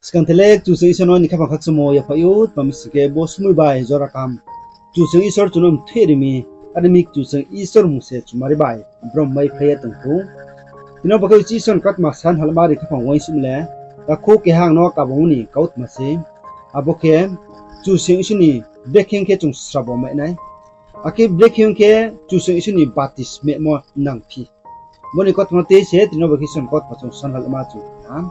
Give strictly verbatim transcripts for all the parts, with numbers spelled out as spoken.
Skang the le Kchusoyang Isor no ni khaphang khakchangmo yaphaih ou, tma mi sing khe bo somoi bai jora kaham Kchusoyang Isor chung no mthoih ri mi, are mi Kchusoyang Isor mmung se chumari bai brom mai phai ye tong thou. Tini bo khe Isor ni kautma san halma ri khaphang uaingsouhmo le, takhu keha ang no kabangmo ni kautma se. Abo khe Kchusoyang Isor ni brekhe khe chung srabo mai nai. Akhe brekhe khe Kchusoyang Isor ni baptismamo nangphi. Bo ni kautma no tei se tini bo khe Isor ni kautma chung san halma chung na.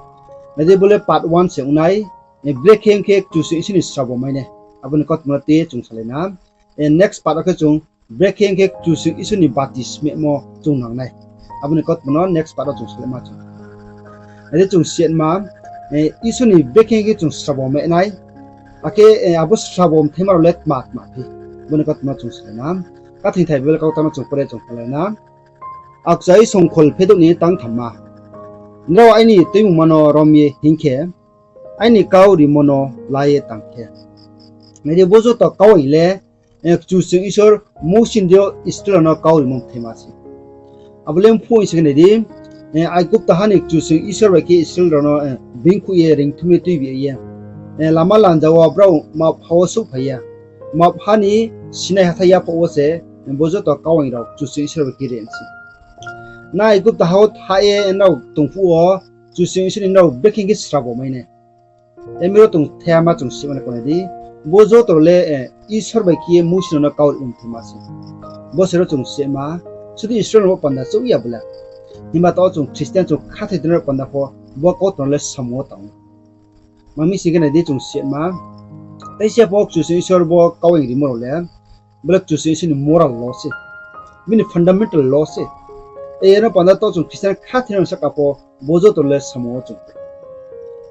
Nai di bo le part one se ong nai, brekhe khe Kchusoyang Isor ni srabo mai nai. Abo ni kautma no tei chung salai na. Next part wo khe chung brekhe khe Kchusoyang Isor ni baptismamo chung nang nai. Abo ni kautma no next part wo chung salai ma chung. Nai di chung siatma, Isor ni brekhe khe chung srabo mai nai. Akhe abo srabo mthaima rao le tma tma phi. Bo ni kautma no chung salai na. Khathingthai Bible kautang no chung pore chung phalai na. Akchai Songkhol phedouh ni tang thamma. Nrao aini tuimungma no rom ye hing khe, aini kau rimo no la ye tang khe. Nai di bo joto kau aing le, Kchusoyang Isor Mousi ni deing yo Israel rao no kau rimo mthaima se. Abo le mphuh ong se khe nai di, Aigupta ha ni Kchusoyang Isor bai khe Israel rao no beingkhuh ye reingthum ye tuibi ye, lama lanja wo brao map ha wo souhphai ya. Map ha ni Sinai hathái yaphaih wo se, bo joto kau aing rao Kchusoyang Isor bai khe re se. Nrao Aigupta ha wo tha ye nrao tong phuh wo, Kchusoyang Isor ni nrao brekhe khe srabo mai nai. Emi ro tong thama chung sima nai kau nai di. Bo joto rao le Isor bai khe ye Mousi no kau rimo mthaima se. Bo se ro chung sima, sudu Israel rao bo panda chouh ya bo le. Himba taoh chung Christian chung khathoi tongnai rao panda pho bo kautma rao le samung wo tang ou. Tma mi sing khe nai di chung sima, teisa pho Kchusoyang Isor bo kau aing rimo rao le, bo le Kchusoyang Isor ni moral law se, bini fundamental law se. Ero panda taoh chung Christian khathoi nai sahka pho bo joto rao le samung wo chung.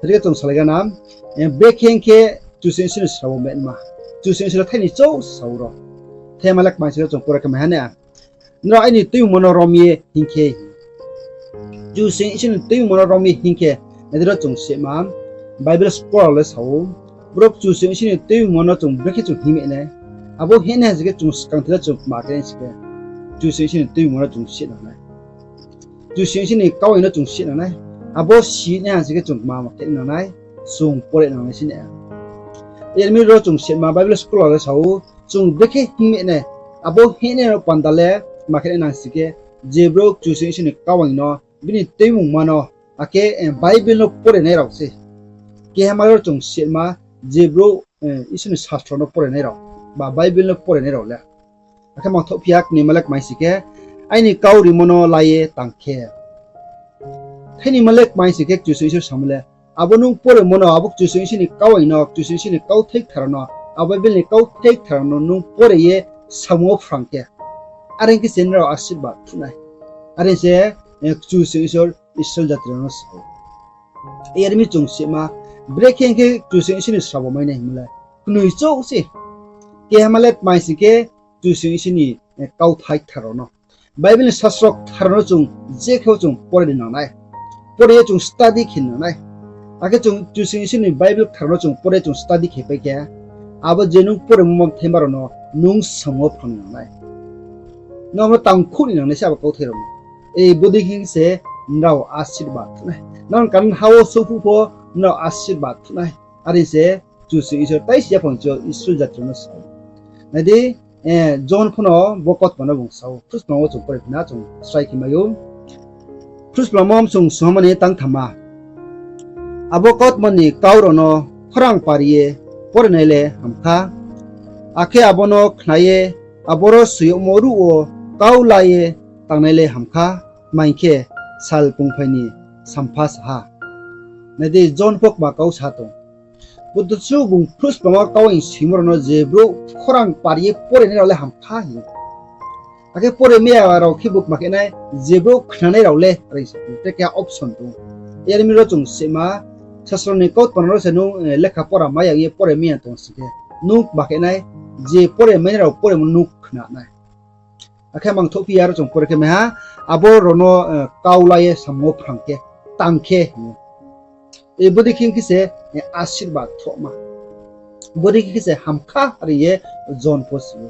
Are khe chung salai gana, brekhe khe Kchusoyang Isor ni srabo mai nma. Kchusoyang Isor le thai ni chouh sao ro. Thema le kmai sing khe chung pore khe mai ha na. Nrao aini tuimungma no rom ye hing khe, Kchusoyang Isor ni tuimungma no rom ye hing khe, nai di ro chung sima, Bible scholar le sa ou, brouh Kchusoyang Isor ni tuimungma no chung brekhe chung hing mai nai. Abo hing nai ha sing khe chung skang the le chung kma khe nai sing khe, Kchusoyang Isor ni tuimungma no chung si nang nai. Kchusoyang Isor ni kau aing no chung si nang nai. Abo si nai ha sing khe chung kma ma khe nang nai, chung pore nang nai si nai. Emi ro chung sima Bible scholar le sa ou, chung brekhe hing mai nai, abo hing nai rao panda le kma khe nai nang sing khe, je brouh Kchusoyang Isor ni kau aing no, bini tuimungma no, akhe Bible no pore nai rao se. Kehama ro chung sima, je brouh Isor ni sastro no pore nai rao, ba Bible no pore nai rao le. Akhe mangthohphi ya knoima le kmai sing khe, aini kau rimo no la ye tang khe. Thaini ma le kmai sing khe Kchusoyang Isor samo le, abo nung poremo no, abo Kchusoyang Isor ni kau aing no, Kchusoyang Isor ni kauthai kthar no, abo Bible ni kauthai kthar no nung pore ye samung wo phrang khe, are khe se nrao asirbad thuh nai. Are se Kchusoyang Isor Israel jati rao no sa ou. Ero mi chung sima, brekhe khe Kchusoyang Isor ni srabo mai nai hingmo le, knoi chouh se. Kehama le kmai sing khe Kchusoyang Isor ni kauthai kthar rao no, Bible ni sastro kthar rao no chung je khe chung pore ni nang nai. Pore ye chung study khe nang nai. Akhe chung Kchusoyang Isor ni Bible kthar rao no chung pore chung study khe pai khe, abo je nung poremo mthaima rao no nung samung wo phrang ni nang nai. Nrao no tangkhuh ni nang nai se abo kauthai rao no. Bodei khe se nrao asirbad thuh nai. Nrao Kanan ha wo souhphuh pho nrao asirbad thuh nai. Are se Kchusoyang Isor taisi yaphang chi yo Israel jati rao no sa ou. Nai di, Johon pho no bo kautma no bung sa ou. Phrusplamo chung pore phi na chung srai khe mai ou. Phrusplamo msung sungha mani tang thamma. Abo kautma ni kau rao no khorang pari ye pore nai le ham kha. Akhe abo no khna ye, aboro soi yagmo ruh wo kau la ye tangnai le ham kha, tma hing khe sal pungphai ni sampha sa ha. Nai di, Johon pho kma kau sa tong. Bo to chu bung Phrusplamo kau aing soimo rao no je brouh khorang pari ye pore nai rao le ham kha hing ou. Akhe pore mai ya rao khe bo kma khe nai, je brouh khnanai rao le, are sa ou, tre keha option tong ou. Ero mi ro chung sima, sastro ni kautma rao no se nung lekha pora mai ya ye pore mai ya tong sing khe, nung kma khe nai, je pore mai nai rao poremo nung khna nai. Akhe mangthohphi ya ro chung pore khe mai ha, abo rao no kau la ye samung wo phrang khe, tang khe hing ou. Bodei khe khe se asirbad thohma. Bodei khe khe se ham kha are ye Johon pho si ou.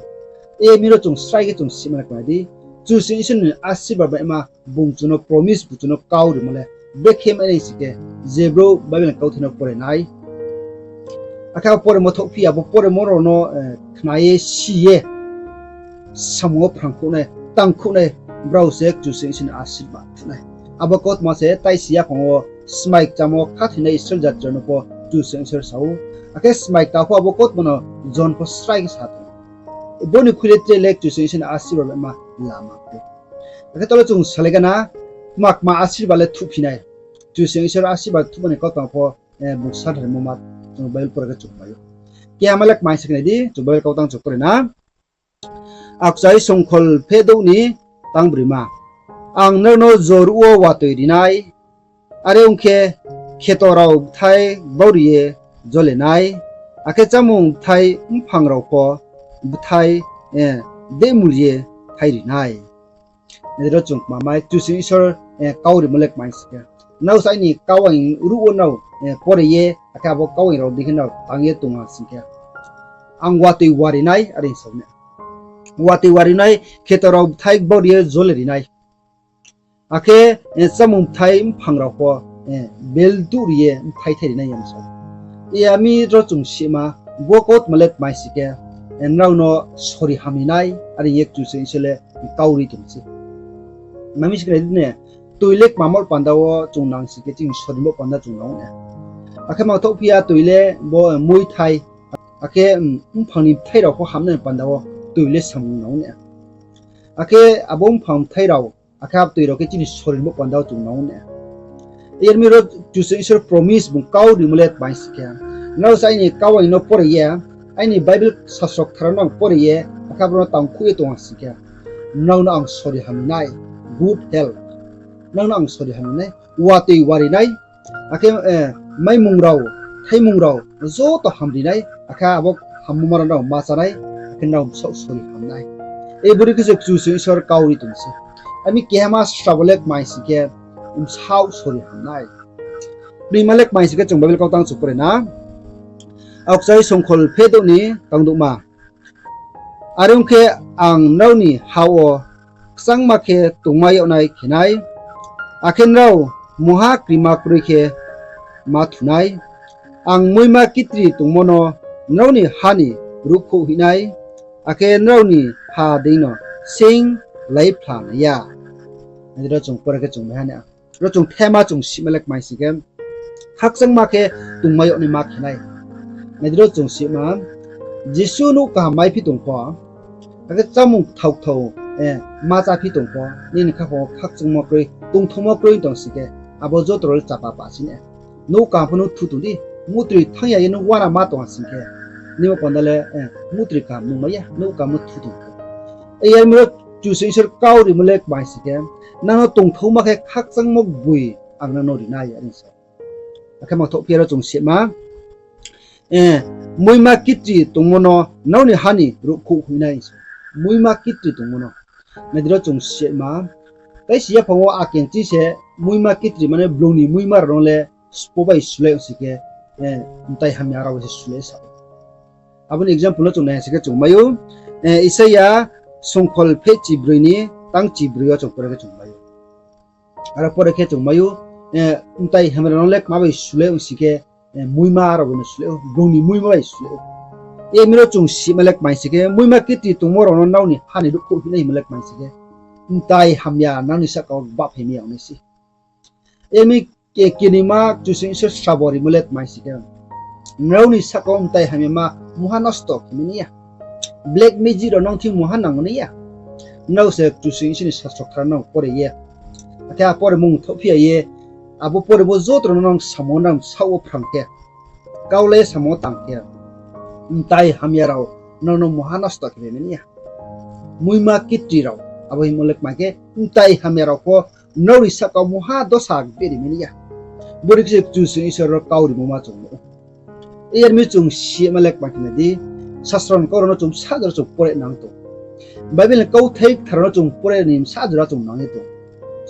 Emi ro chung srai khe chung sima nai kma di. Kchusoyang Isor ni asirbad baima bung chung no promise, bung chung no kau rimo le. Brekhe mai nai sing khe, je brouh Bible ni kauthai no pore nai, akhe abo poremo thouhphi ya, abo poremo rao no khna ye, si ye, samung wo phrangkhouh nai, tangkhouh nai, brao se Kchusoyang Isor ni asirbad phuh nai. Abo kautma se Taisi yaphang wo smai kchamo khathoinai Israel jati rao no pho Kchusoyang Isor sa ou. Akhe smai kta pho abo kautma no Johon pho srai khe sa tong. Bo ni khui le tre le Kchusoyang Isor ni asirbad le ma lama khe. Akhe tole chung salai gana, kma kma asirbad le thuhphi nai. Kchusoyang Isor asirbad thuhma ni kautang pho bung santharaimo ma chung Bible pore khe chung mai ou. Kehama le kmai se khe nai di, chung Bible kautang chung pore na. Aokchai Songkhol pheh douh ni tang broima. Ang nrao no jor wo watoi ri nai, are ong khe kheto rao bthai gbau ri ye jole nai, akhe chámung bthai mphang rao pho bthai dehmul ye thai ri nai. Nai di ro chung kma mai, Kchusoyang Isor kau rimo le kmai sing khe, nrao se aini kau ang ruh wo nrao pore ye, akhe abo kau ang rao dei khe nrao tang ye tong ha sing khe, ang watoi wari nai, are sa ou na. Watoi wari nai, kheto rao bthai gbau ri ye jole ri nai, akhe chámung bthai mphang rao pho bel duh ri ye bthai thai ri nai, are sa ou. Iya mi ro chung sima, bo kautma le kmai sing khe, nrao no sori hamri nai, are ye Kchusoyang Isor le kau ri tong se. Mami sing khe nai di ne, toi le kmamo panda wo chung nang sing khe chini sorimo panda chung nang ou na. Akhe mangthouhphi ya toi le bo muithai, akhe mphang ni bthai rao pho hamnai panda wo toi le samung nang ou na. Akhe abo mphang bthai rao, akhe abo toi rao khe chini sorimo panda wo chung nang ou na. Iyar mi ro Kchusoyang Isor promise bung kau rimo le kmai sing khe, nrao se aini kau ang no pore ye, aini Bible sasro kthar no ang pore ye, akhe abo no tangkhouh ye tong ha sing khe, nrao no ang sori hamri nai, good health. Nrao no ang sori hamri nai, watoi wari nai, akhe maimung rao, thaimung rao joto hamri nai, akhe abo hammo ma rao nrao ma chá nai, akhe nrao bsaoh sori ham nai. Bodei khe se Kchusoyang Isor kau ri tong se. Ami kehama srabo le kmai sing khe, bsaoh sori ham nai. Broima le kmai sing khe chung Bible kautang chung pore na. Aokchai Songkhol pheh douh ni tang douhma. Are ong khe ang nrao ni ha wo kchangma khe tongmai yag nai khe nai, akhe nrao mungha krima kroi khe ma thu nai. Ang muima kitri tongmo no nrao ni ha ni ruhkhouh hoih nai, akhe nrao ni ha deino seing lai phla nai ya. Nai di ro chung pore khe chung mai ha na. Ro chung thema chung sima le kmai sing khe, khakchangma khe tongmai yag naima khe nai. Nai di ro chung sima, Jisu nouh kaham maiphi tong pho, akhe chámung kthao kthao ma cháphi tong pho, nini khaphang wo khakchangmo kroi, tongthaomo kroi tong sing khe, abo joto rao le chapa pa si na. Nouh kaham pho no thu tong di, mutroi thanng ya ye nung uana ma tong ha sing khe, nimo panda le mutroi kaham nung mai ya, nouh kaham no thu tong pho. Iyar mi ro Kchusoyang Isor kau rimo le kmai sing khe, nang no tongthaoma khe khakchangmo gboi ang nang no ri nai, are sa ou. Akhe mangthouhphi ya ro chung sima, muima kitri tongmo no nrao ni ha ni ruhkhouh hoih nai, sa ou. Muima kitri tongmo no. Nai di ro chung sima, Taisi yaphang wo akenchi se muima kitri mane blung ni muima rao no le spo bai sulai ong sing khe, mtai hamya rao bai se sulai sa ou. Abo ni example no chung nai sing khe chung mai ou, Isaia Songkhol pheh chibroi ni tang chibroi yo chung pore khe chung mai ou. Aro pore khe chung mai ou, mtai hamya rao no le kma bai sulai ong sing khe, muima rao bai no sulai ou, blung ni muima bai sulai ou. Iyar mi ro chung sima le kmai sing khe, muima kitri tongmo rao no nrao ni ha ni ruhkhouh hoih nai hingmo le kmai sing khe, mtai hamya nrao ni sahka wo gbaphai mi yag nai se. Iyar mi kenoima Kchusoyang Isor srabo rimo le kmai sing khe, nrao ni sahka wo mtai hamyama mungha nosto khe mai nai ya. Black magic rao nang thing mungha nang nai ya. Nrao se Kchusoyang Isor ni sasro kthar no pore ye, akhe a poremo mungthouhphi ya ye, abo poremo joto rao no nang samung wo nang saoh wo phrang khe, kau le samung wo tang khe, mtai hamya rao nrao no mungha nosto khe mai nai ya. Muima kitri rao, abo hingmo le kmai khe, mtai hamya rao pho nrao ni sahka wo mungha dosa beri mai nai ya. Bodei khe se Kchusoyang Isor ro kau rimo ma chung nuh ou. Iyar mi chung sima le kmai khe nai di, sasro ni kau rao no chung bsa jora chung pore nang tong. Bible ni kauthai kthar rao no chung pore ni bsa jora chung nang ye tong.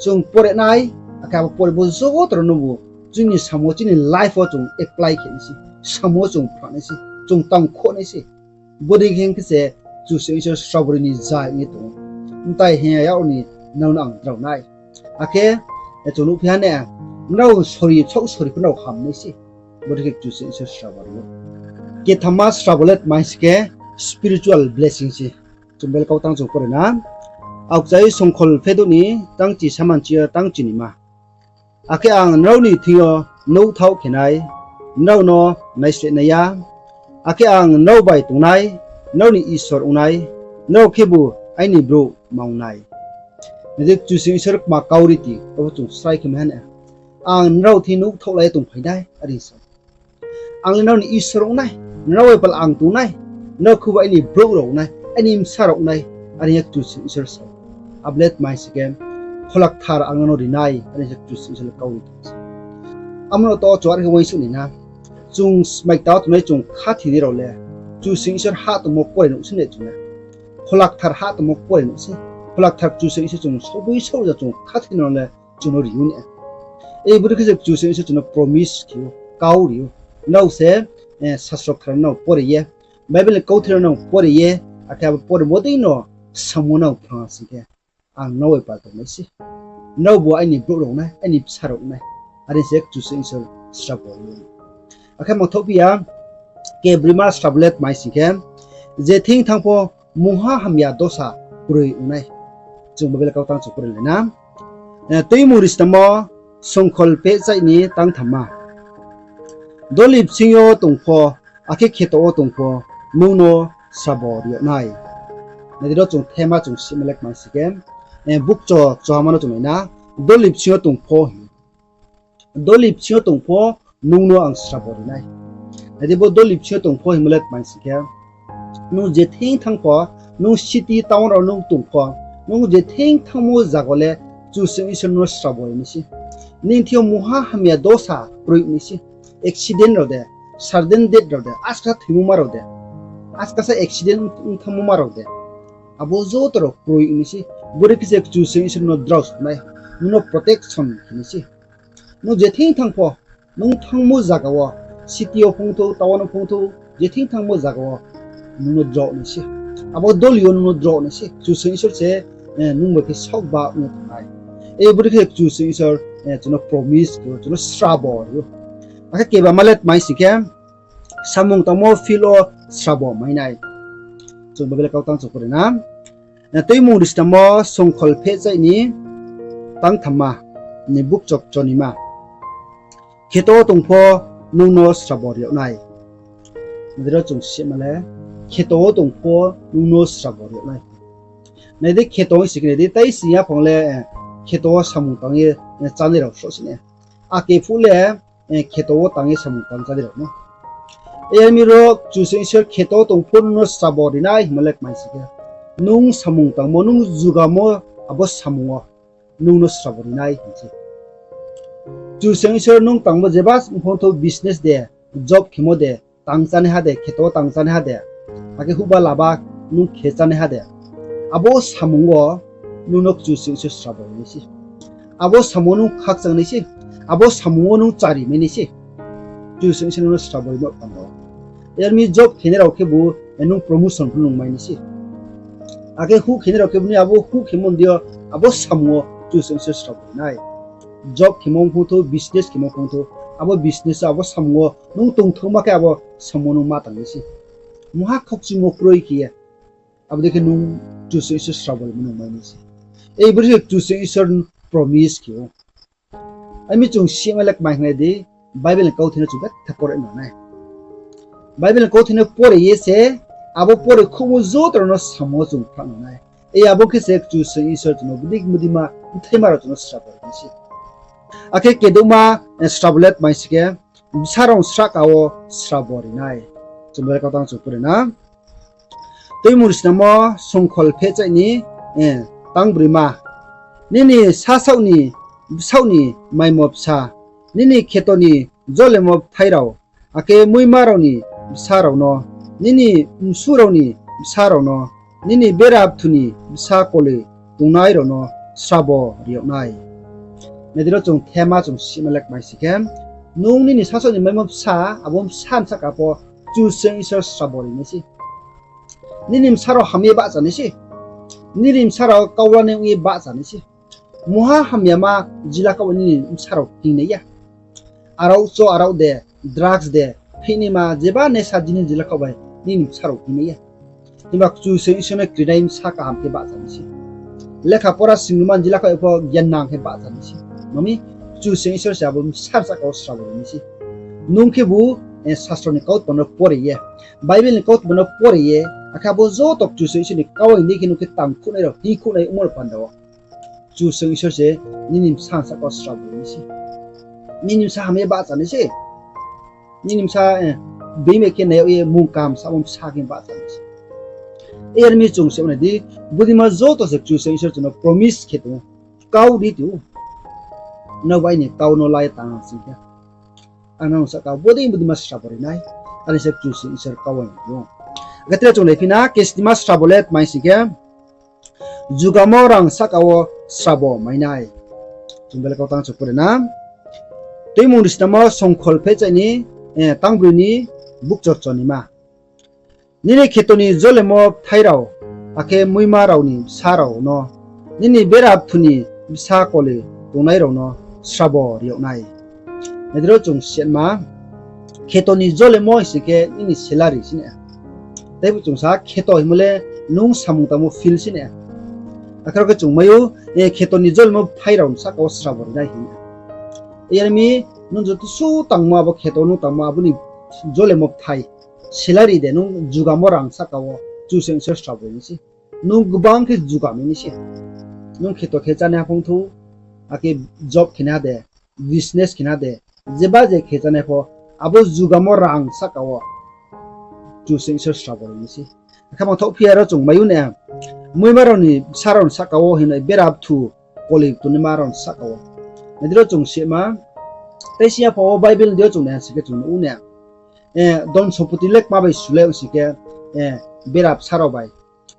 Chung pore nai, akhe abo poremo joto rao no bo chini samung wo, chini life wo chung apply khe nai se, samung wo chung phrang nai se, chung tangkhouh nai se. Bodei khe hing khe se Kchusoyang Isor srabo ri ni ja ong ye tong ou. Mtai hamya rao ni nrao no ang drao nai. Akhe chung nuhphi ha ne, nrao sori, saoh sori pho nrao ham nai se. Bodei khe Kchusoyang Isor srabo ri ou. Kethamma srabo le tma hing si khe spiritual blessing se. Chung Bible kautang chung pore na. Aokchai Songkhol phedouh ni tangchi samanchi yo tangchinima. Akhe ang nrao ni thing yo nouhthaoh khe nai, nrao no naisleh nai ya. Akhe ang nrao bai tong nai, nrao ni Isor ong nai, nrao khebu aini brouh ma ong nai. Nai di, Kchusoyang Isor kma kau riti, abo chung srai khe mai ha na. Ang nrao thing nouhthaoh lai ye tongphai nai, are sa. Ang le nrao ni Isor ong nai, nrao bai pal ang tong nai, nrao khebu aini brouh rao ong nai, aini bsa rao ong nai, are ye Kchusoyang Isor sa. Abo le tma hing si khe, Phola Kthar ang nrao no ri nai, are ye Kchusoyang Isor le kau ri tong se. Amo no to chung are khe uaingsouh nai na. Chung smai kta wo tongnai chung khathoinai rao le, Kchusoyang Isor hah tongmo pore nuh se ne chung le. Phola Kthar hah tongmo pore nuh se. Phola Kthar Kchusoyang Isor chung soboi saoh ja chung khathoinai rao le chung no ri ou ne. Ei bodei khe se Kchusoyang Isor chung no promise khe ou, kau ri ou. Nrao se, eh, Sasro Kthar no pore ye, Bible ni kauthai no pore ye, akhe abo poremo dei no samung no phrang sing khe, ang nrao bai pal tong nai se. Nraobu aini brouh rao ong nai, aini bsa rao ong nai. Are se Kchusoyang Isor srabo ri ou. Akhe mangthaoh phi ya, kebroima srabo le tma hing si khe, je thing thanng pho mungha hamya dosa kroi ong nai. Chung Bible kautang chung pore lai na. Eh, Tuimung Risnamo Songkhol phehchaih ni tangthamma. Doli bsing yo tong pho, akhe kheto wo tong pho, nung no srabo ri yag nai. Nai di ro chung thema chung sima le kma si khe, eh, bukcho chohama no chung nai na, doli bsing yo tong pho hing. Doli bsing yo tong pho, nung no ang srabo ri nai. Nai di bo doli bsing yo tong pho hingmo le tma si khe, nung je thing thanng pho, nung city town rao nung tong pho, nung je thing thanngmo zaga le Kchusoyang Isor no srabo ri nai se. Nini thing yo mungha hamya dosa kroi ong nai se. Accident rao de, sudden death rao de, askasa thoimo ma rao de, askasa accident ong thanngmo ma rao de, abo joto rao kroi ong nai se. Bodei khe se Kchusoyang Isor no drao sa nai, nung no protection khe nai se. Nung je thing thanng pho, nung thanngmo zaga wo, city yo phungthou, town wo phungthou, je thing thanngmo zaga wo, nung no drao nai se. Abo doli yo nung no drao nai se. Kchusoyang Isor se, eh, nung bai khe saohba ong ye thanng nai. Ei bodei khe Kchusoyang Isor, eh, chung no promise khe ou, chung no srabo ri ou. Akhe kebama le tma si khe, samung tangmo field wo srabo mai nai. Chung Bible kautang chung pore na. Eh, Tuimung Risnamo Songkhol phehchaih ni tangthamma ni bukcho chonima. Kheto wo tong pho nung no srabo ri yag nai. Nai di ro chung sima le, kheto wo tong pho nung no srabo ri yag nai. Nai di kheto hing si khe nai di, tai sing yaphang le, eh, kheto wo samung tang ye, eh, chánai rao sroh si nai. Ake phuh le, eh, kheto wo tang ye samung tang chánai rao no. Yar mi ro Kchusoyang Isor kheto wo tong pho nung no srabo ri nai hingmo le kma si khe, nung samung tangmo, nung jugamo abo samung wo nung no srabo ri nai hing se. Kchusoyang Isor nung tangmo jeba phungthou business de, job khemo de, tang chánai ha de, kheto wo tang chánai ha de, akhe huhba laba nung khe chánai ha de, abo samung wo nung no Kchusoyang Isor srabo ri nai se. Abo samung wo nung khakchang nai se. Abo samung wo nung chari mai nai se. Kchusoyang Isor nung no srabo ri no panda wo. Yar mi job khenai rao khebu, eh, nung promotion pho nung mai nai se. Akhe huh khenai rao khebu ni abo huh khemo ni deing yo, abo samung wo Kchusoyang Isor srabo ri nai. Job khemo phungthou, business khemo phungthou, abo business wo, abo samung wo nung tongthaoma khe abo samung wo nung ma tang nai se. Mungha khaukchimo kroi khe ye, abo dei khe nung Kchusoyang Isor srabo rimo nung mai nai se. Ei bodei khe Kchusoyang Isor promise khe ou. Ai mi chung sima le kma hing nai di, Bible ni kauthai no chung betha pore no nai. Bible ni kauthai no pore ye se, abo pore khouhmo joto rao no samung wo chung phrang no nai. Ei abo khe se Kchusoyang Isor chung no bodei bodei ma, bthaima rao chung no srabo ri nai se. Akhe kedouhma, eh, srabo le tma si khe, bsa rao srahka wo srabo ri nai. Chung Bible kautang chung pore na. Tuimung Risnamo Songkhol phehchaih ni, eh, tangbroima. Nini sasaoh ni, bsaoh ni maimo bsa, nini kheto ni jolemo bthai rao, akhe muima rao ni bsa rao no, nini msu rao ni bsa rao no, nini bera bthu ni bsa koli tongnai rao no srabo ri yag nai. Nai di ro chung thema chung sima le kma si khe, nung nini sasaoh ni maimo bsa, abo bsa bsa ka pho Kchusoyang Isor srabo ri nai se. Nini bsa rao ham ye bahcha nai se. Nini bsa rao kaula nai ong ye bahcha nai se. Mungha hamyama jila khaoh bai nini bsa rao hingnai ya. Arao cho, arao de, drugs de, phihnaima jeba nesa jinis jila khaoh bai nini bsa rao hingnai ya. Himba Kchusoyang Isor no krinai bsa kaham khe bahcha nai se. Lekha pora singnuman jila khaoh pho gyan nang khe bahcha nai se. Mami, Kchusoyang Isor se abo bsa sahka wo srabo ri nai se. Nung khebu, eh, sastro ni kautma no pore ye, Bible ni kautma no pore ye, akhe abo joto Kchusoyang Isor ni kau ni khe nung khe tangkhouhnai rao, hingkhouhnai ongmo rao panda wo Kchusoyang Isor se nini bsa sahka wo srabo ri nai se. Nini bsa hamya bahcha nai se. Nini bsa, eh, being bai khe nai yag ye mung kaham samo bsa khe bahcha nai se. Yar mi chung se nai di, bodeima joto se Kchusoyang Isor chung no promise khe tong ou, kau ri tong ou. Nrao bai aini kau no la ye tang sing khe, ang nrao sahka bodei bodeima srabo ri nai, are se Kchusoyang Isor kau bai tong ou. Akhe tre chung naiphi na, kesnima srabo le tma hing sing khe, jugamo rang sahka wo srabo mai nai. Chung bele kau tang chung pore na. Tuimung Risnamo songkhol phehchaih ni, eh, tangbroi ni bukchor chonima. Nini kheto ni jolemo bthai rao, akhe muima rao ni bsa rao no, nini bera bthu ni bsa koli tongnai rao no srabo ri yag nai. Nai di ro chung sima, kheto ni jolemo hing sing khe nini salary sini. Teibo chung sa kheto hingmo le nung samung tangmo field sini. Akhe ro khe chung mai ou, eh, kheto ni jolemo bthai rao ni sahka wo srabo ri nai hing. Yar mi nung joto su tangmo abo kheto nung tangmo abo ni jolemo bthai, salary de nung jugamo rang sahka wo Kchusoyang Isor srabo ri nai se. Nung gbang khe juga mai nai se. Nung kheto khe chánai ha phung thou, akhe job khe nai ha de, business khe nai ha de, jeba je khe chánai pho, abo jugamo rang sahka wo Kchusoyang Isor srabo ri nai se. Akhe mangthaoh phi ya ro chung mai ou na, muima rao ni bsa rao ni sahka wo hing nai bera bthu koli tongnaima rao ni sahka wo. Nai di ro chung sima, tei si ya pho wo Bible ni deing yo chung nai ha sing khe chung nuh ou na, eh, dhon sompoti le kma bai sulai ong sing khe, eh, bera bsa rao bai,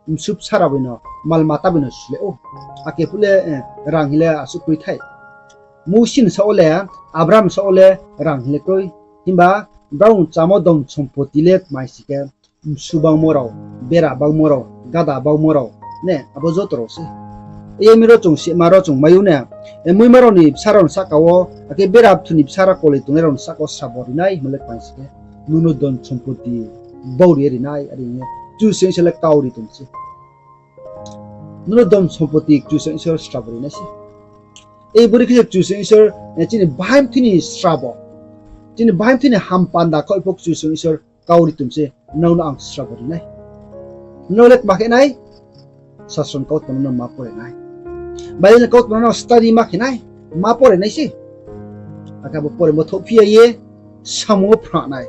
msu bsa rao bai no, malmata bai no sulai ou. Akhe phuh le, eh, rang hing le asuh kroi thai. Mousi ni saoh wo le, Abraham saoh wo le rang hing le kroi. Himba brao chamo dhon sompoti le tma hing sing khe, msu bangmo rao, bera bangmo rao, gada bangmo rao, ne, abo joto rao se. Yar mi ro chung sima ro chung mai ou na, eh, muima rao ni bsa rao ni sahka wo, akhe bera bthu ni bsa rao koli tongnai rao ni sahka wo srabo ri nai hingmo le tma hing sing khe, nung no dhon sompoti bau ri ye ri nai, are hing ye Kchusoyang Isor le kau ri tong se. Nung no dhon sompoti Kchusoyang Isor srabo ri nai se. Ei bodei khe se Kchusoyang Isor, eh, chini bahai mthui ni srabo, chini bahai mthui ni hampanda khaoh pho Kchusoyang Isor kau ri tong se, nrao no ang srabo ri nai. Nrao le tma khe nai? Sastro ni kautma no ma pore nai. Bible ni kautma no study ma khe nai, ma pore nai se. Akhe abo poremo thouhphi ya ye, samung wo phrang nai,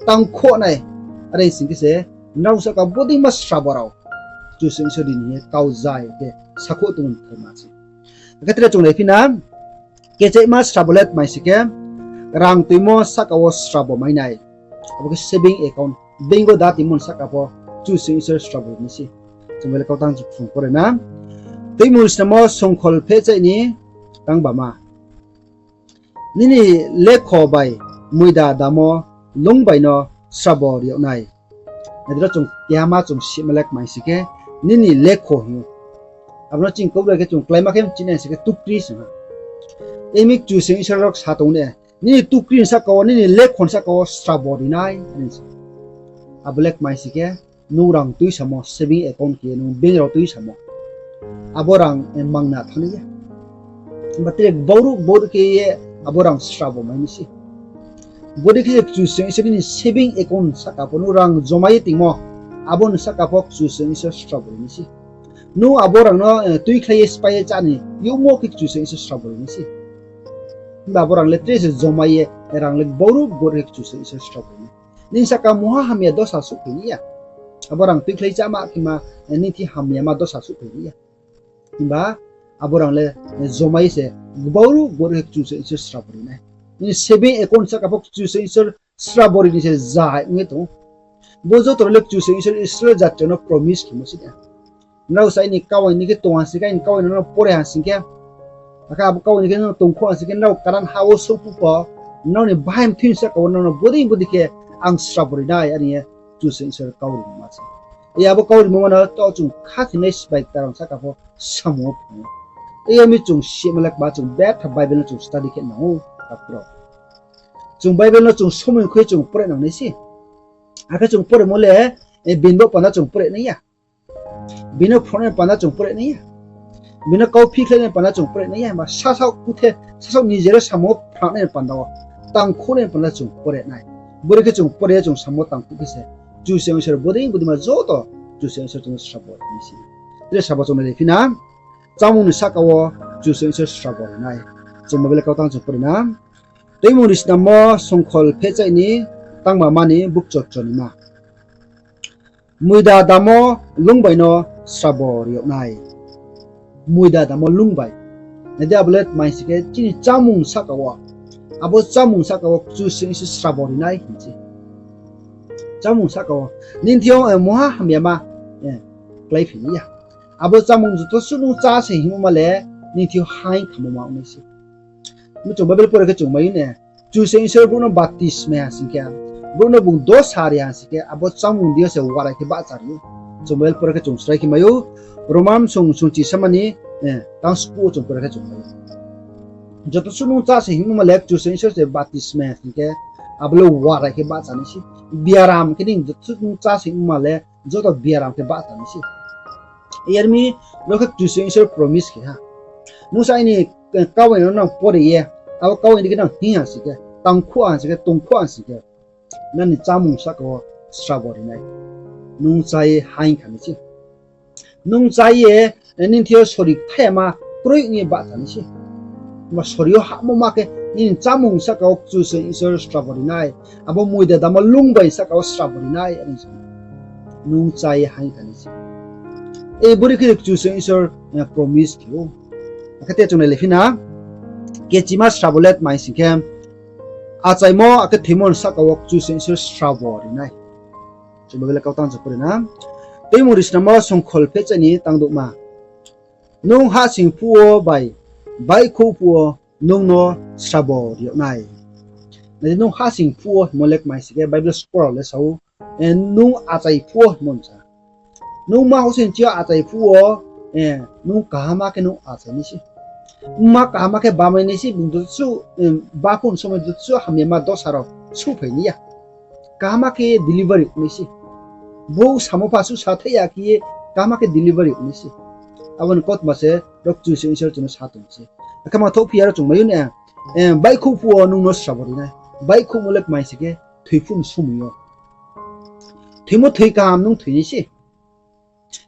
tangkhouh nai, are sing khe se, nrao sahka bodeima srabo rao Kchusoyang Isor ni hing ye kau zai khe sakhouh tongmo ni thaima se. Akhe tre chung naiphi na, kechaihma srabo le tma hing sing khe, rang tuimo sahka wo srabo mai nai. Abo khe saving account, bank wo da tongmo ni sahka pho Kchusoyang Isor srabo ri nai se. Chung bele kau tang chung pore na. Tuimung Risnamo songkhol phehchaih ni tangbama. Nini lekho bai moida damo lung bai no srabo ri yag nai. Nai di ro chung kehama chung sima le kma hing sing khe, nini lekho hing ou. Abo no ching kau bai khe chung kláima khe chini hing sing khe tukri sing ha. Emi Kchusoyang Isor rao sa tong ne, nini tukri ni sahka wo, nini lekho ni sahka wo srabo ri nai, are sa. Abo le kma hing sing khe, nung rang tuisamo, saving account khe nung bank rao tuisamo, abo rang, eh, mangna thanng nai ya. Himba tre bauruh bauruh khe ye abo rang srabo mai nai se. Bodei khe Kchusoyang Isor nini saving account sahka pho nung rang joma ye tongmo, abo ni sahka pho Kchusoyang Isor srabo ri nai se. Nung abo rang no, eh, tuikhlai ye sphái ye chá ni youhmo khe Kchusoyang Isor srabo ri nai se. Himba abo rang le tre se joma ye, rang le bauruh bauruh khe Kchusoyang Isor srabo ri nai. Nini sahka mungha hamya dosa souhphai nai ya. Abo rang tuikhlai cháma khe ma, eh, nini thing hamyama dosa souhphai nai ya. Himba abo rang le, eh, joma ye se, bauruh bauruh khe Kchusoyang Isor srabo ri nai. Nini saving account sahka pho Kchusoyang Isor srabo ri ni se zai ong ye tong ou. Bo joto rao le Kchusoyang Isor Israel jati rao no promise khemo se ya. Nrao se aini kau ni khe tong ha sing khe, aini kau no pore ha sing khe, akhe abo kau ni khe nrao tongkho ha sing khe, nrao Kanan ha wo souhphuh pho, nrao ni bahai mthui ni sahka wo nrao no bodei bodei khe ang srabo ri nai, are ye Kchusoyang Isor kau rimo ma se. Abo kau rimo ma no to chung khathoinai sbai kta rao sahka pho samung wo phrang ou. Yar mi chung sima le kma, chung betha Bible no chung study khe nang ou, takhu rao. Chung Bible no chung somoi khui chung pore nang nai se. Akhe chung poremo le, bini bo panda chung pore nai ya. Bini phrungnai panda chung pore nai ya. Bini kau phikhlai nai panda chung pore nai ya. Ba sasaoh kuthe, sasaoh ni jero samo phrungnai panda wo, tangkhuh nai panda chung pore nai. Bore khe chung pore ye chung samo tangkhuh khe se, Kchusoyang Isor bodei bodei ma joto Kchusoyang Isor chung no srabo ri nai se. Tre srabo chung nai le phi na, chámung ni sahka wo Kchusoyang Isor srabo ri nai. Chung Bible kau tang chung pore na. Tuimung Risnamo songkhol phehchaih ni tangma mani bukcho chonima. Moida damo lung bai no srabo ri yag nai. Moida damo lung bai. Nai di, abo le tma hing si khe chini chámung sahka wo. Abo chámung sahka wo Kchusoyang Isor srabo ri nai hing se. Chámung sahka wo. Nini thing yo, eh, mungha hamyama, eh, kláiphi nai ya. Abo chámung joto suh nung chá se hingmo ma le, nini thing yo haing khamo ma ong nai se. Bo chung Bible pore khe chung mai ou ne. Kchusoyang Isor brouh no baptisma ha sing khe, brouh no bung dosa ri ha sing khe, abo chámung deing yo se warai khe bahcha ri ou. Chung Bible pore khe chung srai khe mai ou, Roman song sungchi samani, eh, tang skuh wo chung pore khe chung mai ou. Joto suh nung chá se hingmo ma le Kchusoyang Isor se baptisma ha sing khe, abo le warai khe bahcha nai se. Biaram khe nini joto suh nung chá se hingmo ma le joto biaram khe bahcha nai se. Yar mi, ro khe Kchusoyang Isor promise khe ha. Nung sa aini, eh, kau aini no nang pore ye, abo kau aini khe nang hing ha sing khe, tangkhuh ha sing khe, tongkhuh ha sing khe, nini chámung sahka wo srabo ri nai. Nung chá ye haing kha nai se. Nung chá ye, eh, nini thing yo sori kthayama kroi ong ye bahcha nai se. Ba sori yo hahmo ma khe nini chámung sahka wo Kchusoyang Isor srabo ri nai. Abo moida damo lung bai sahka wo srabo ri nai, are sa. Nung chá ye haing kha nai se. Ei bore khe Kchusoyang Isor, eh, promise khe ou. Akhe te chung nai le phi na, kechima srabo le tma hing sing khe, achaimo akhe thoimo ni sahka wo Kchusoyang Isor srabo ri nai. Chung Bible kau tang chung pore na. Tuimung Risnamo songkhol phehchaih ni tangdouhma. Nung hahsoing phuh wo bai baihkhouh phuh wo nung no srabo ri yag nai. Nai di, nung hahsoing phuh wo hingmo le kma hing si khe Bible scholar le sa ou, eh, nung achai phuh wo hingmo sa. Nung ma houhsoing chi yo achai phuh wo, eh, nung kaham khe nung achai nai se. Mma kaham khe bamai nai se, bung joto suh, eh, baphuh ni somoi joto suh hamyama dosa rao souhphai nai ya. Kaham khe delivery ong nai se. Bou samo pha suh sathai ya khe ye kaham khe delivery ong nai se. Abo ni kautma se ro Kchusoyang Isor chung no sa tong se. Akhe ma thouh phi ya ro chung mai ou ne, eh, baihkhouh phuh wo nung no srabo ri nai. Baihkhouhmo le kma hing si khe thoi phuh ni somoi yo. Thoimo thoi kaham nung thoi nai se.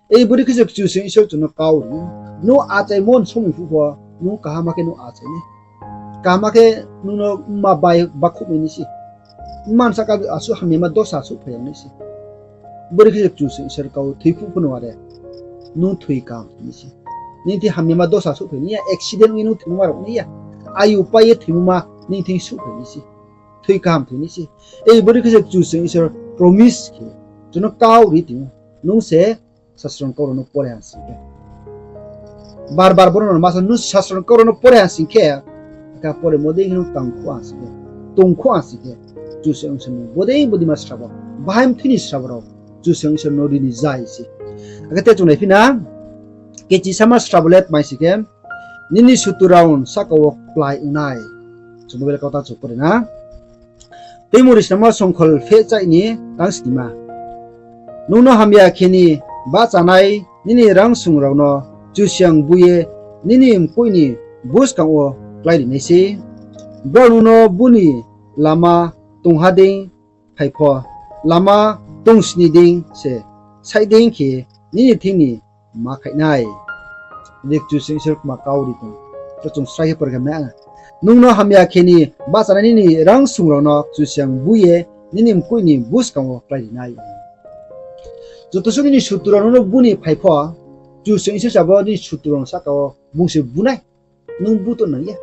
Ei bore khe se Kchusoyang Isor chung no kau ri ou. Nung achaimo ni somoi phuh pho, nung kaham khe nung achai nai. Kaham khe nung no mma bai bakhouh mai nai se. Mma ni sahka asuh hamyama dosa souhphai yag nai se. Bore khe se Kchusoyang Isor kau, thoi phuh pho no are. Nung thoi kaham thoi nai se. Nini thing hamyama dosa souhphai nai ya, accident ong ye nung thoimo ma rao nai ya. Ayu pai ye thoimo ma nini thing souhphai nai se. Thoi kaham thoi nai se. Ei bore khe se Kchusoyang Isor promise khe, chung no kau ri tong ou. Nung se sasro ni kau rao no pore ha sing khe, bar bar boro no ma sa, nung sasro ni kau rao no pore ha sing khe, akhe poremo dei khe nung tangkhuh ha sing khe, tongkhuh ha sing khe, Kchusoyang Isor nung bodei bodei ma srabo, bahai mthoi ni srabo rao Kchusoyang Isor no ri ni zai se. Akhe te chung nai phi na, kechisa ma srabo le tma hing si khe, nini sutru rao ni sahka wo klái ong nai. Chung Bible kau tang chung pore na. Tuimung Risnamo songkhol phehchaih ni tang snima. Nung no hamya khe ni bahchanai nini rangsong rao no Kchusoyang bu ye nini mkoih ni buskang wo kláiri nai sei. Brao nung no bu ni lama tongha dei phai pho, lama tongsni dei se saih dei khe nini thing ni ma khaih nai. Dei Kchusoyang Isor kma kau ri tong. Ro chung srai khe pore khe ma, nung no hamya khe ni bahchanai nini rangsong rao no Kchusoyang bu ye nini mkoih ni buskang wo kláiri nai. Joto suh nini sutru rao nung no bu ni phai pho, Kchusoyang Isor se abo nini sutru rao ni sahka wo bung se bu nai. Nung bu tongnang ya.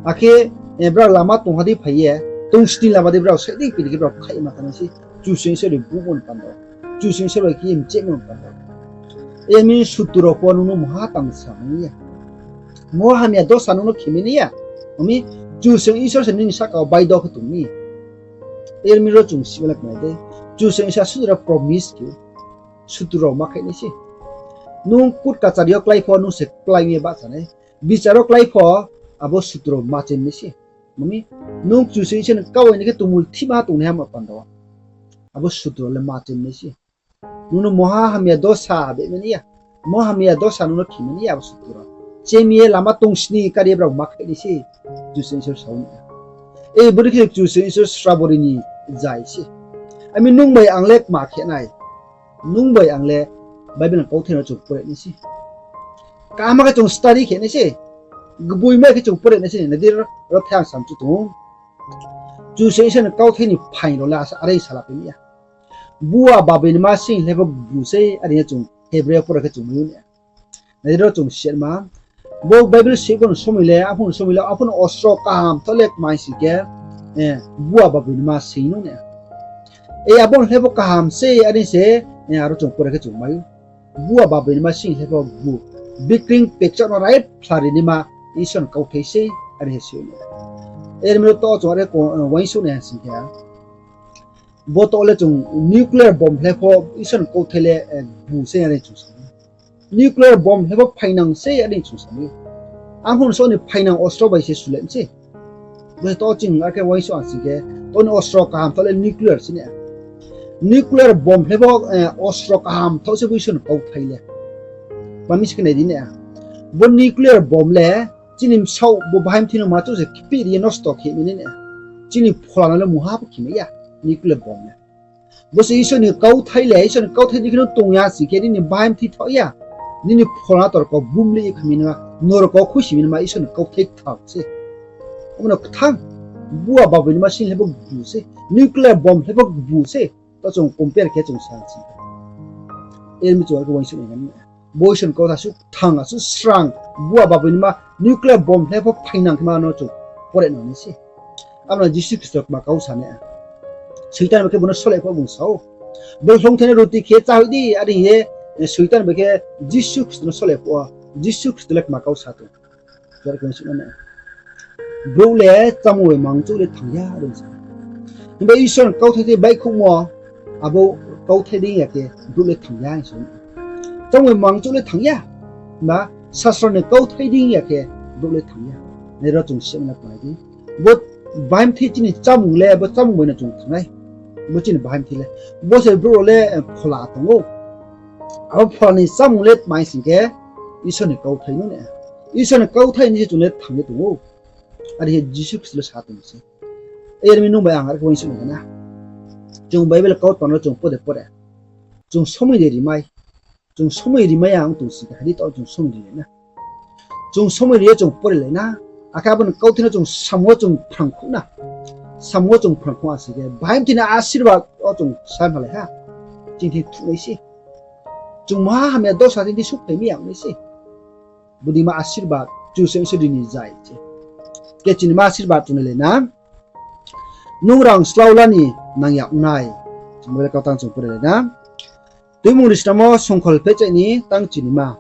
Akhe, eh, brao lama tongha dei phai ye, tongsni lama dei brao saih dei pini khe brao khaih ma thanng nai se, Kchusoyang Isor ni bumo ni panda wo, Kchusoyang Isor bai khe ye mchehmo ni panda wo. Yar mi sutru rao pho nung no mungha tang sa nai ya. Mungha hamya dosa nung no khe mai nai ya. Ong mi, Kchusoyang Isor se nini sahka wo baido khe tong mi. Yar mi ro chung sima le kmai dei. Kchusoyang Isor sutru rao promise khe ou. Sutru rao ma khaih nai se. Nung court kachari yo klái pho nung se klái mi ye bahcha nai. Bichar wo klái pho abo sutro ma chenmai se. Mami, nung Kchusoyang Isor ni kau aini khe tongmung thihma tongnaiha ma panda wo, abo sutro le ma chenmai se. Nung no moha hamya dosa bemai ya. Moha hamya dosa nung no khemai ya abo sutro. Chem ye lama tongsni kari ye brao ma khaih nai se. Kchusoyang Isor sa ou ni. Ei, bodei khe Kchusoyang Isor srabo ri ni zai se. Ami nung bai ang le kma khe nai. Nung bai ang le Bible ni kauthai no chung pore nai se. Kaham khe chung study khe nai se. Gboima khe chung pore nai se. Nai di, ro the ang samchu tong ou. Kchusoyang Isor ni kauthai ni phaing rao le asa are sala phi mi ya. Bua baboi ni ma sing le pho gbu sei, are ye chung Hebrew pore khe chung mai ou ni. Nai di ro chung sima. Bo Bible sih pho ni somoi le, aphuh ni somoi le, aphuh ni ostro kaham tho le kmai sing khe, eh, bua baboi ni ma sing no ni. E abo ni le pho kaham sei, are se, eh, aro chung pore khe chung mai ou. Bua baboi ni ma sing le pho gbu. Bikring pekchak no rai phlari ni ma Isor ni kauthai sei, are se ou ni. Er mi ro to chung are ko, eh, uaingsouh nai sing khe. Bo to le chung nuclear bomb le pho Isor ni kauthai le, eh, gbu sei are chung sa. Nuclear bomb le pho phainang sei are chung sa. Aphuh ni somoi ni phainang ostro bai se sule mi se. Bo se to ching akhe uaingsouh ang sing khe, to ni ostro kaham tho le nuclear se ni. Nuclear bomb le pho, eh, ostro kaham tho se bo Isor ni kauthai le. Mami se khe nai di ni. Bo nuclear bomb le chini bsaoh bo bahai mthi no ma chouh se khipih ri ye nosto khe mi ni. Chini phola no le mungha pho khemai ya, nuclear bomb le. Bo se Isor ni kauthai le, Isor ni kauthai di khe no tong ya sing khe nini bahai mthi thaoh ya. Nini phola no torko bumlei ye kha mi naima, norko khuisi mi naima Isor ni kauthai kthar se. Omo no kthang, bua baboi ni ma sing le pho gbu se, nuclear bomb le pho gbu se, to chung compare khe chung sa sing khe. Er mi chung akhe uaingsouh nai nai. Bo Isor ni kauthai asuh kthang, asuh srang, bua baboi ni ma nuclear bomb le pho phainang khe ma no chung pore nang nai se. Abo no Jisu Khristo kma kau sa nai. Soitan bai khe bo no sole pho bung sa ou. Bo hloungthai no ruti khe cháhoih di, are hing ye, eh, Soitan bai khe Jisu Khristo no sole pho, Jisu Khristo le kma kau sa tong. Jar khe uaingsouh nai. Brouh le chámung bai mangchouh le thang ya, are sa. Himba Isor ni kauthai the baihkhouhmo, abo kauthai dei ya khe brouh le thang ya, are sa. Chámung bai mangchouh le thang ya. Himba sasro ni kauthai dei ya khe brouh le thang ya. Nai ro chung sima na kmai di. Bo bahai mthi chini chámung le, bo chámung bai no chung thang nai. Bo chini bahai mthi le. Bo se brouh rao le, eh, phola tong ou. Abo phola ni chámung le tmai sing khe Isor ni kauthai no ni. Isor ni kauthai ni se chung le thang ye tong ou. Are he Jisu Khristo le sa tong se. Er mi nung bai ang are khe uaingsouh nai na. Chung Bible kautma no chung pore pore. Chung somoi de rimai. Chung somoi rimai ya ong tong sing khe, hari to chung somoi ri lai na. Chung somoi ri ye chung pore lai na. Akhe abo ni kauthai no chung samung wo chung phrangkhouh na. Samung wo chung phrangkhouh a sing khe, bahai mthi ni asirbad wo chung sa malai ha. Chini thing thuh nai se. Chung maha hamya dosa chini thing souhphai mi ya ong nai se. Bodei ma asirbad, Kchusoyang Isor ri ni zai se. Khe chini ma asirbad chung nai lai na. Nung rang slau la ni nang ya ong nai. Chung bo le kautang chung pore lai na. Tuimung ri snamo songkhol phechaih ni tang chini ma.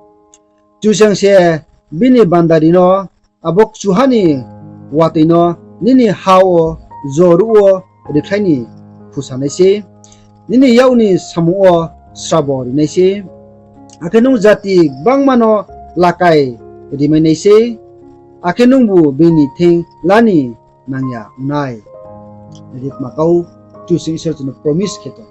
Kchusoyang se bini bandari no, abo kchuha ni watoi no nini ha wo joruh wo rikhlai ni phusa nai se. Nini yak ni samung wo srabo ri nai se. Akhe nung jati gbangma no lakai rimai nai se. Akhe nungbu bini thing la ni nang ya ong nai. Ri kma kau Kchusoyang Isor chung no promise khe tong.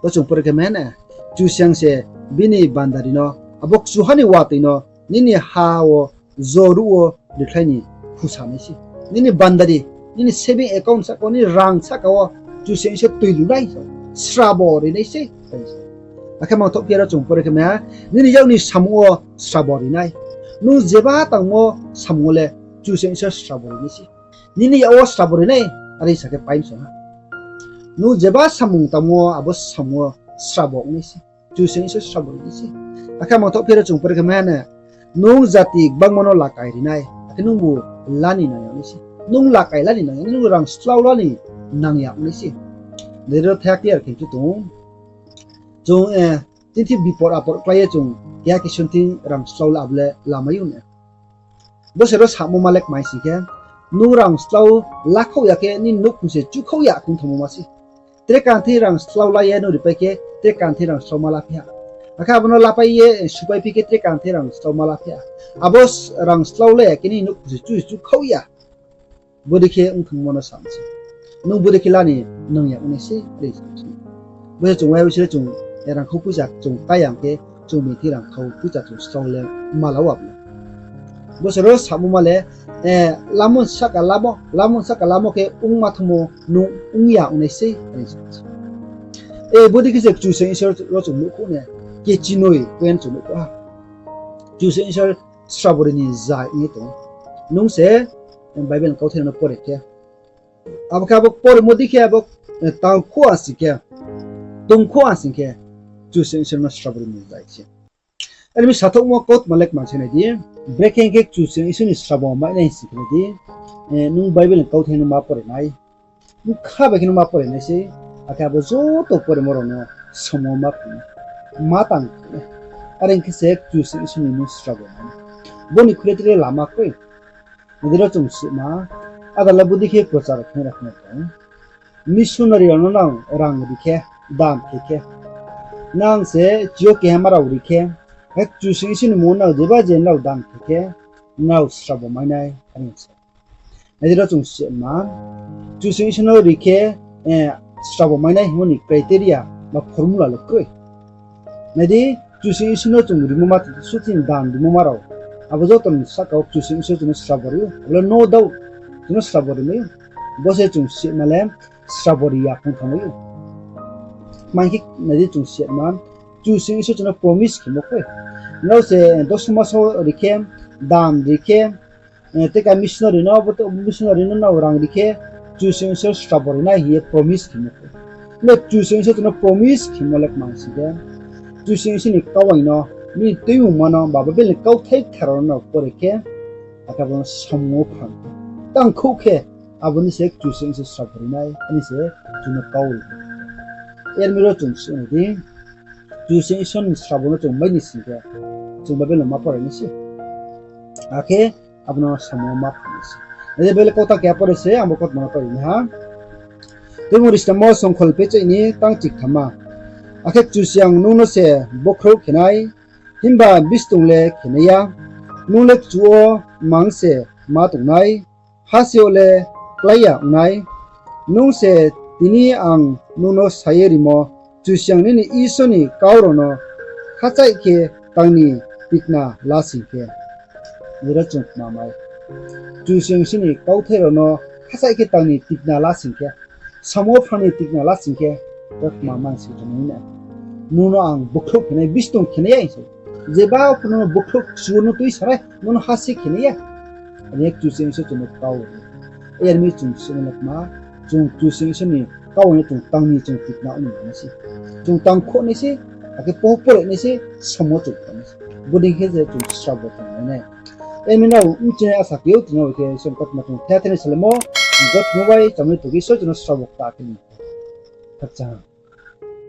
Bo chung pore khe mene, Kchusoyang se bini bandari no, abo kchuha ni watoi no nini ha wo joruh wo rikhlai ni phusa nai se. Nini bandari, nini saving account sahka wo, nini rang sahka wo Kchusoyang Isor tui lu nai, srabo ri nai se. Akhe mangthoh phi aro chung pore khe ma, nini yak ni samung wo srabo ri nai. Nung jeba tangmo samung wo le Kchusoyang Isor srabo ri nai se. Nini yak wo srabo ri nai, are sa khe paim song ha. Nung jeba samung tangmo abo samung wo srabo ong nai se. Kchusoyang Isor srabo ri nai se. Akhe mangthoh phi aro chung pore khe ma ne, nung jati gbangma no lakai ri nai, akhe nungbu la ni nang ya ong nai se. Nung lakai la ni nang ya, nung rang slau la ni nang ya ong nai se. Nai ro thaya clear khe chu tong ou. Chung, eh, chini thing bipor apor klái ye chung keha khe sung thing rang slau la abo le lamai ou ne. Bo se ro samo ma le kmai sing khe, nung rang slau lakhaoh ya khe nini nouhkhong se chukhaoh ya khe ongthamo ma se. Tre kan thing rang slau la ye nung ripai khe, tre kan thing rang slau ma la phi ha. Akhe abo no lapai ye, supai phi khe tre kang the rang slao ma la phi ya. Abo rang slao le khe nini nouh khusi chu chu khaoh ya. Bodei khe ong thangmo no sa mi se. Nung bodei khe la ni nang ya ong nai se, are sa mi se. Bo se chung wai se chung, rangkhau poicha chung kai ya khe, chung bini thing rangkhau poicha chung slao le ma la abo. Bo se ro samo ma le, lamo sahka lamo, lamo sahka lamo khe ongma thangmo nung ong ya ong nai se, are sa mi se. Bodei khe se Kchusoyang Isor ro chung nuhkhouh na, kechinoi point chung nuhkhouh ha. Kchusoyang Isor srabo ri ni zai ong ye tong ou. Nung se Bible ni kauthai no pore khe, abo khe abo poremo dei khe abo tangkhouh a sing khe, tongkhouh a sing khe, Kchusoyang Isor no srabo ri ni zai se. Are mi sathouhmo kautma le kma se nai di, brekhe khe Kchusoyang Isor ni srabo mai nai sing khe nai di, nung Bible ni kauthai no ma pore nai, bkha bai khe no ma pore nai se, akhe abo joto poremo rao no samo ma phang nai, ma tang khe nai. Are ong khe se Kchusoyang Isor ni nung srabo mai nai. Bo ni khuile tre lama kroi. Nai di ro chung sima, ada le bodei khe prochar khe ra khe tong. Missionary rao no nrao rang ri khe, dan khe khe, nang se chiyokehama rao ri khe, Kchusoyang Isor ni mmung nrao jeba je nrao dan khe khe, nrao srabo mai nai, are se. Nai di ro chung sima, Kchusoyang Isor no ri khe, srabo mai nai hingmo ni criteria ba formula le kroi. Nai di, Kchusoyang Isor no chung rimo ma, suh chini dan rimo ma rao, abo joto ni sahka wo Kchusoyang Isor chung no srabo ri ou, abo le no doubt, chung no srabo ri mai ou. Bo se chung sima le srabo ri ya phung thanngmai ou. Tma hing khe nai di chung sima, Kchusoyang Isor chung no promise khemo kroi. Nrao se dosma so ri khe, dan ri khe, tei ka missionary no, abo missionary no nrao rang ri khe, Kchusoyang Isor srabo ri nai hing ye promise khemo kroi. Le Kchusoyang Isor chung no promise khemo le kma sing khe, Kchusoyang Isor ni kau aing no, bini tuimungma no, ba Bible ni kauthai kthar rao no pore khe, akhe abo no samung wo phrang khe, tangkhouh khe, abo ni se Kchusoyang Isor srabo ri nai, are se chung no kau ri. Are mi ro chung sima di, Kchusoyang Isor ni srabo no chung mai ni sing khe, chung Bible no ma pore nai se. Akhe abo no samung wo ma phrang nai se. Nai di Bible kauthai keha pore se, ang bo kautma no pore nai ha. Tuimungri snamo songkhol pechaih ni tang chikthamma. Akhe Kchusoyang nung no se bokhrouh khe nai, himba bistung le khe nai ya. Nung le kchu wo mang se ma tong nai, hasi yo le klái ya ong nai. Nung se tini ang nung no sa ye rimo, Kchusoyang nini Isor ni kau rao no khachaih khe tang ni tikna la sing khe. Nai di ro chung kma mai. Kchusoyang Isor ni kauthai rao no khachaih khe tang ni tikna la sing khe, samung wo phrang ni tikna la sing khe, ro kma man si chung nai na. Nung no ang bokhrouh khe nai, bistung khe nai ya hing se. Jeba pho nung no bokhrouh kchu wo no tuisarai, nung no hasi khe nai ya. Are Kchusoyang Isor chung no kau. Are mi chung sima le kma, chung Kchusoyang Isor ni kau no chung tang ni chung tikna ong nai se. Chung tangkhouh nai se, akhe pore nai se, samung wo chung phrang nai se. Bodei khe je chung srabo tong nai nai. Are mi nrao mchinai asa khe ou, tini bai khe Isor ni kautma chung the the ni salaimo, joto bai chamai tong khe Isor chung no srabo kta khe ni. Khakchang.